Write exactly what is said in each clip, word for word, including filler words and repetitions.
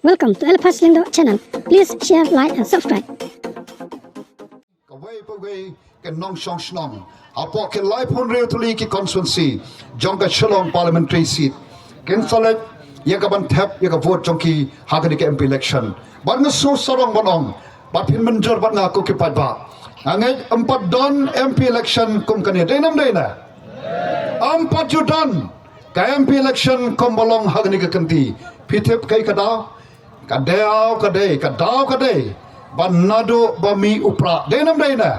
Welcome to Elphas Lyngdoh channel. Please share, like and subscribe. Kawei pa wei ki nongshong shnong hapoh ki laiphew hynriew tylli ki constituency jong ka Shillong parliamentary seat kin sa leit ïa ka ban thep ïa ka vote jong ki ha kane ka M P election. Bad nga sngewsarong ban ong, bad phin mynjur bad nga ko ki paidbah, nga ngeit ym pat don M P election kum kane, dei ne ym dei ne? Ym pat ju don ka M P election kumba long ha kane ka kynti. Phi tip kaei ka daw? Ka daw ka dei, ka daw ka dei ba naduh ba mih u Prah, dei ne ym dei ne?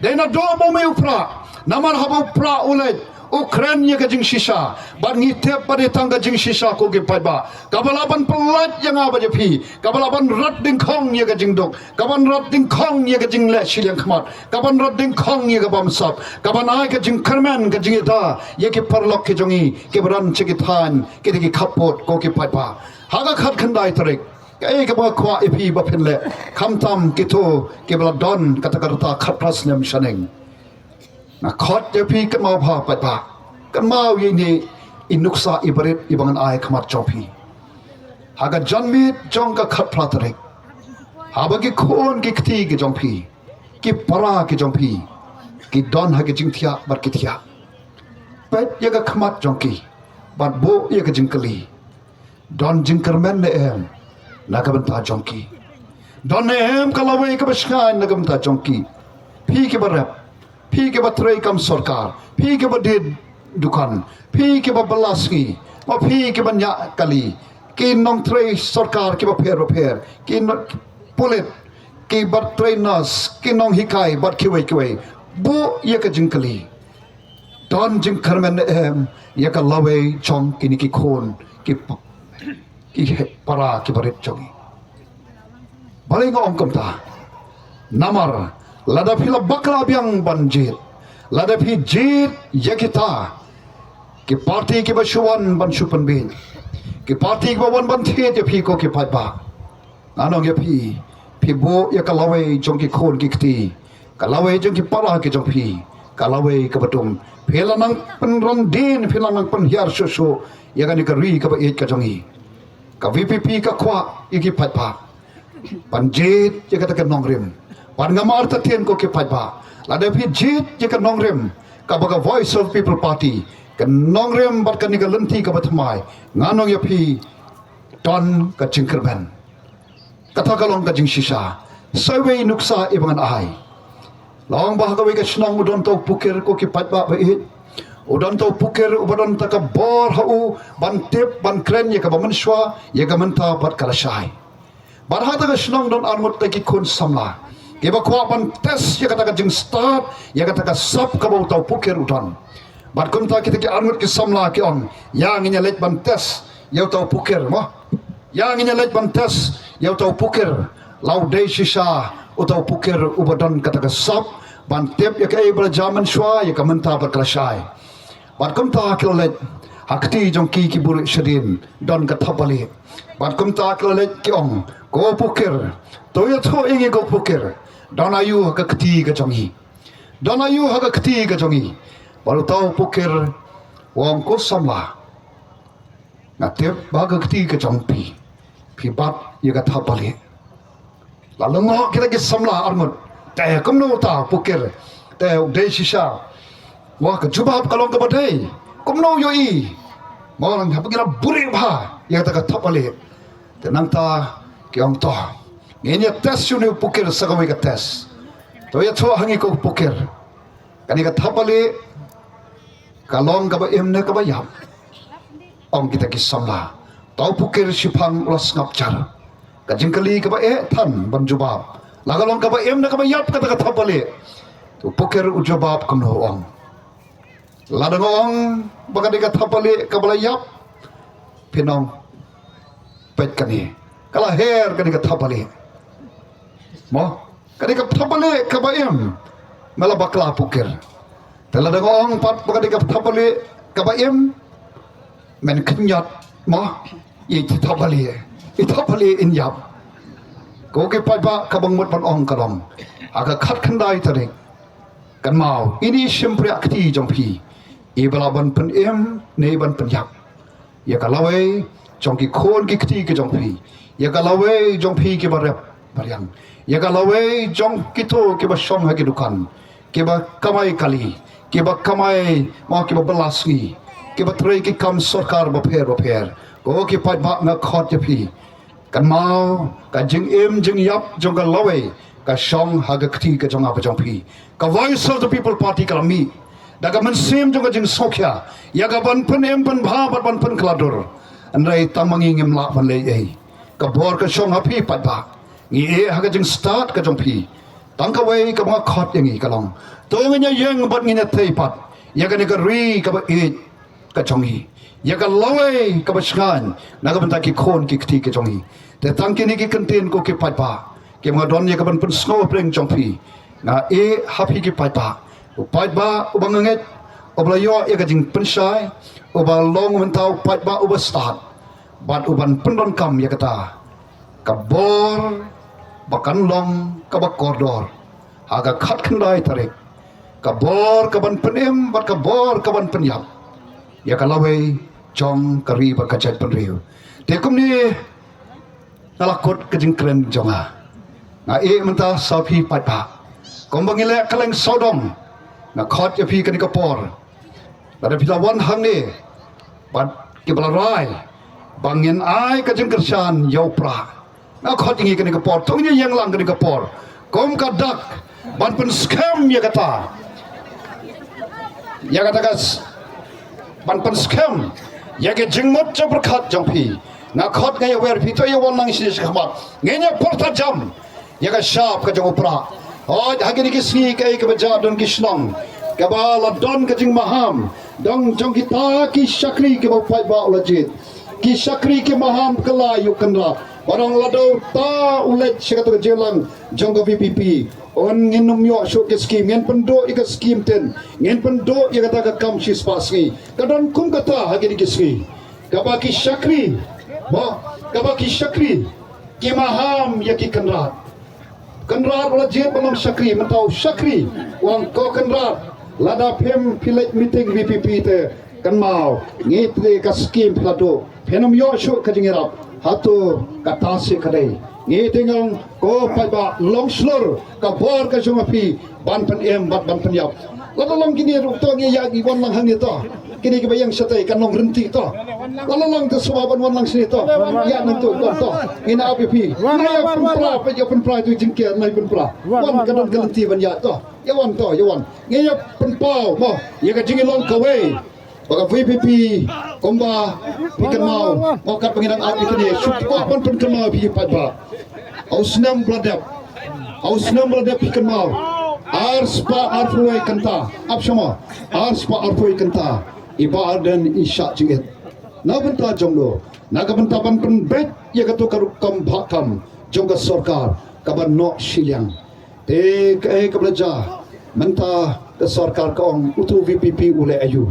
Dei naduh ba mih u Prah. Namar haba u Prah u leit, u kren ïa ka jingshisha. Bad ngi tip ba dei tang ka jingshisha ko ki paidbah kaba lah ban pyllait ïa nga bad ïa phi, kaba lah ban rat dyngkhong ïa ka jingduk, ka ban rat dyngkhong ïa ka jingleh shiliang khmat, ka ban rat dyngkhong ïa ka bamsap, ka ban ai ka jingkyrmen ka jingïada ïa ki paralok ki jong ngi kiba don sha ki thaiñ kita ki khappud ko ki paidbah. Ha ka khatkhyndai tarik, kaei kaba nga kwah ïa phi ba phin leh, khamtam kito kiba la don kata ka rta khatphra snem shaneng. Nga khot ïa phi kynmaw bha paidbah, kynmaw ïa ine i nuksa iba rit iba ngan ai khmat jong phi. Ha ka janmiet jong ka khatphra tarik, haba ki khun ki kti ki jong phi, ki para ki jong phi, ki don ha ki jingthiah bad ki thiah, peit ïa ka khmat jong ki bad buh ïa ka jingkylli, don jingkyrmen ne em na ka bynta jong ki? Don ne em ka lawei kaba shngaiñ na ka bynta jong ki? Phi kiba rep, phi kiba trei kam sorkar, phi kiba die dukan, phi kiba bylla sngi, ma phi kiba ñiah kali, ki nongtrei sorkar kiba pher bapher, ki no-, pulit, kiba trei nurse, ki nonghikai bad kiwei kiwei, buh ïa ka jingkylli, don jingkyrmen ne em ïa ka lawei jong kine ki khun ki p-, ki he-, para kiba rit jong ngi? Balei nga ong kumta? Namar lada phi la bakla biang ban jied, lada phi jied ïa kita ki parti kiba shu wan ban shu pynbiej, ki parti kiba wan ban thied ïa phi ko ki paidbah, ngan ong ïa phi, phi buh ïa ka lawei jong ki khun ki kti, ka lawei jong ki para ki jong phi, ka lawei kaba dum. Phi la nang pynrandien, phi la nang pynhiar shuh shuh ïa kane ka ri kaba ïeit ka jong ngi. Ka V P P ka kwah ïa ki paidbah ban jied ïa kata ka nongrim. Bad nga martatien ko ki paidbah, lada phi jied ïa ka nongrim kaba ka Voice of People Party, ka nongrim bad kane ka lynti kaba thymmai, ngan ong ïa phi, don ka jingkyrmen. Kata ka long ka jingshisha. Sa iwei i nuksa iba ngan ai. Long ba ha kawei ka shnong u don uta u pukir ko ki paidbah ba ïeit. U don uta u pukir uba don ta ka bor ha u ban tip ban kren ïa kaba mynshuwa, ïa ka mynta bad ka lashai. Bad ha kata ka shnong don arngut ta ki khun samla kiba kwah ban test ïa kata ka jingstad, ïa kata ka sap kaba uta u pukir u don. Bad kumta kita ki arngut ki samla ki ong, ïa ngin ïa leit ban test ïa uta u pukir mo. Ïa ngin ïa leit ban test ïa uta u pukir. La u dei shisha uta u pukir uba don kata ka sap ban tip ïa kaei ba la jia mynshuwa, ïa ka mynta bad ka lashai. Bad kumta ki la leit ha kti jong ki ki buhrieh shadien, don ka thapbalieh. Bad kumta ki la leit ki ong, ko pukir, to ïathuh ïa ngi ko pukir, don aïu ha ka kti ka jong ngi? Don aïu ha ka kti ka jong ngi? Bad uta u pukir u ong, ko samla, nga tip ba ha ka kti ka jong phi, phi bat ïa ka thapbalieh. La lyngngoh kita ki samla arngut, te kumno uta u pukir, te u dei shisha? Wah, ka jubab ka long kaba dei. Kumno u ïohi? Mo, nang haba ngi la buhrieh bha ïa kata ka thapbalieh, te nangta ki ong, to ngin ïa test ïa une u pukir sa kawei ka test. To ïathuh ha ngi ko pukir, kane ka thapbalieh ka long kaba im ne kaba ïap? Ong kita ki samla, uta u pukir shiphang u la sngap jar. Ka jingkylli kaba eh than ban jubab, la ka long kaba im ne kaba ïap kata ka thapbalieh? Te u pukir u jubab kumno, u ong, lada nga ong ba ka dei ka thapbalieh kaba la ïap, phin ong, peit kane, ka la her kane ka thapbalieh. Mo, ka dei ka thapbalieh kaba im. Me la bakla pukir. Te lada nga ong pat ba ka dei ka thapbalieh kaba im, men khynñiot mo, i thapbalieh, i thapbalieh in ïap. Ko ki paidbah, kaba nga mut ban ong ka long, ha ka khatkhyndai tarik, kynmaw, ine i shympriah kti jong phi, i ba lah ban pynim ne i ban pynïap ïa ka lawei jong ki khun ki kti ki jong phi, ïa ka lawei jong phi kiba rep ba riang, ïa ka lawei jong kito kiba shong ha ki dukan, kiba kamai kali, kiba kamai ma kiba bylla sngi, kiba trei ki kam sorkar bapher bapher. Ko ki paidbah, nga khot ïa phi, kynmaw ka jingim jingïap jong ka lawei ka shong ha ka kti ka jong nga bad jong phi. Ka Voice of the People Party ka la mih da ka mynsiem jong ka jingsngewkhia ïa ka ban pynim pynbha bad ban pynkylla dur. Hynrei tang ma ngi ngim lah ban leh ei. Ka bor ka shong ha phi paidbah. Ngi ïeh ha ka jingstad ka jong phi. Tang kawei kaba nga khot ïa ngi ka long, to ngin ïa ïeng bad ngin ïa thei pat ïa kane ka ri kaba ïeit ka jong ngi, ïa ka lawei kaba shngaiñ na ka bynta ki khun ki kti ka jong ngi. Te tang kine ki kyntien, ko ki paidbah, kiba nga don ïa ka ban pynsngew ha pdeng jong phi. Nga ïeh ha phi ki paidbah. U paidbah uba nga ngeit, uba la ïoh ïa ka jingpynshai, uba long mynta u paidbah uba stad, bad u ban pyndonkam ïa kata ka bor ba kan long kaba kordor ha ka khatkhyndai tarik, ka bor ka ban pynim bad ka bor ka ban pynïap ïa ka lawei jong ka ri bad ka jaitbynriew. Te kumne nga la kut ka jingkren jong nga. Nga ïeh mynta sa phi paidbah, kumba ngi leh kylleng sawdong, nga khot ïa phi kane ka por, lada phi la wan hangne bad kiba la rai ba ngin ai ka jingkyrshan ïa u Prah, nga khot ïa ngi kane ka por, to ngin ïeng lang kane ka por kum ka dak ban pynskhem ïa kata, ïa kata ka s-, ban pynskhem ïa ka jingmut jingpyrkhat jong phi. Nga khot, nga ïa wer phi, to ïa wan lang shane shakhmat, ngin ïa pyrta jam ïa ka shap ka jong u Prah. Hooid, ha kine ki sngi kaei kaba jia ha don ki shnong, kaba la don ka jingmaham dang jong kita ki shakri kiba u paidbah u la jied, ki shakri ki maham kylla ïa u Kynrad, ba dang la dor ta u leit sha kata ka jingïalang jong ka VPP. Un ngin ym ïoh shuh ki skim, ngin pynduh ïa ka skim tin, ngin pynduh ïa kata ka kam shispah sngi. Ka don kum kata ha kine ki sngi, kaba ki shakri, ba, kaba ki shakri ki maham ïa ki Kynrad. Kynrad u la jied ban long shakri, mynta u shakri u ong, ko Kynrad, lada phim phi leit meeting VPP te, kynmaw, ngi te ka skim phi la duh, phin ym ïoh shuh ka jingïarap. Hato kata shi ka dei? Ngi te nga ong, ko paidbah, long shlur ka bor ka jong phi ban pynim bad ban pynïap. Lada long kine ruh, to ngi ïa, ngi wan lang hangne to. Kine kiba ïeng shatei kan long rynti to. Lada long te shuwa ban wan lang shane to, ïa nangto to. Ngin ap ïa phi. Ngi ïa pynpra, phi ïa pynpra ïa tu jingker, nai pynpra. Wan, ka don ka lynti ban ïa to. Ïa wan to, ïa wan. Ngi ïa pynpaw mo ïa ka jingïalong kawei, ba ka VPP, kumba phi kynmaw, mo katba ngi dang ap ïa kine, shu kwah ban pynkynmaw ïa phi paidbah. Ha u snem ba la dep, ha u snem ba la dep, phi kynmaw, arspah arphew wei kynta, ap sha mo, arspah arphew wei kynta, i Bah Ardent i shah jingit. Na bynta jong no? Na ka bynta ban pynbeit ïa kato ka rukom bhah kam jong ka sorkar kaba noh shiliang. Te kaei kaba la jia? Mynta ka sorkar ka ong uto u VPP u leh aïu?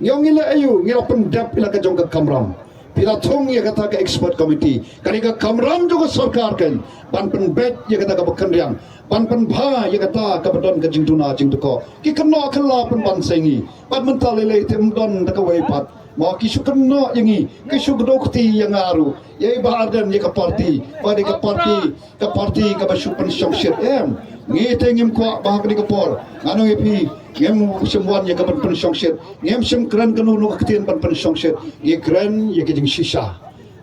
Ngi ong ngi leh aïu, ngi la pyndep ïa la ka jong ka kamram. Phi la thung ïa kata ka expert committee. Kane ka kamram jong ka sorkar kan ban pynbeit ïa kata kaba kynriang, ban pynbha ïa kata kaba don ka jingduna jingdukok. Ki kynnoh kylla pynban sa ïa ngi. Bad mynta lei lei te ym don da kawei pat. Mo ki shu kynnoh ïa ngi, ki shu kdew kti ïa nga ruh, ïa i Bah Ardent, ïa ka party. Ba dei ka party, ka party kaba shu pynshongshit em. Ngi te ngim kwah ba ha kane ka por, nga ong ïa phi, ngim shym wan ïa ka ban pynshongshit. Ngim shym kren kano kano ka ktien ban pynshongshit. Ngi kren ïa ka jingshisha.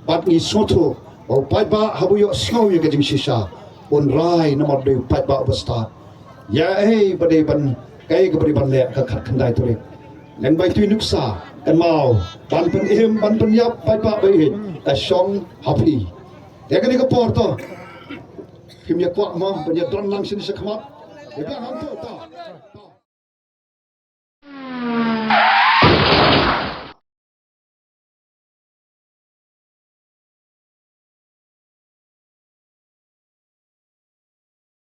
Bad ngi sngewthuh ba u paidbah haba u ïohsngew ïa ka jingshisha, un rai namar u dei u paidbah uba stad. Ïa ei ba dei ban, kaei kaba dei ban leh ka khatkhyndai tarik. Lyngba itu i nuksa, kynmaw, ban pynim ban pynïap paidbah ba ïeit, ka shong ha phi. Ïa kane ka por to, phim ïa kwah mo ban ïa don lang shane shakhmat? Ïa biang hangto to.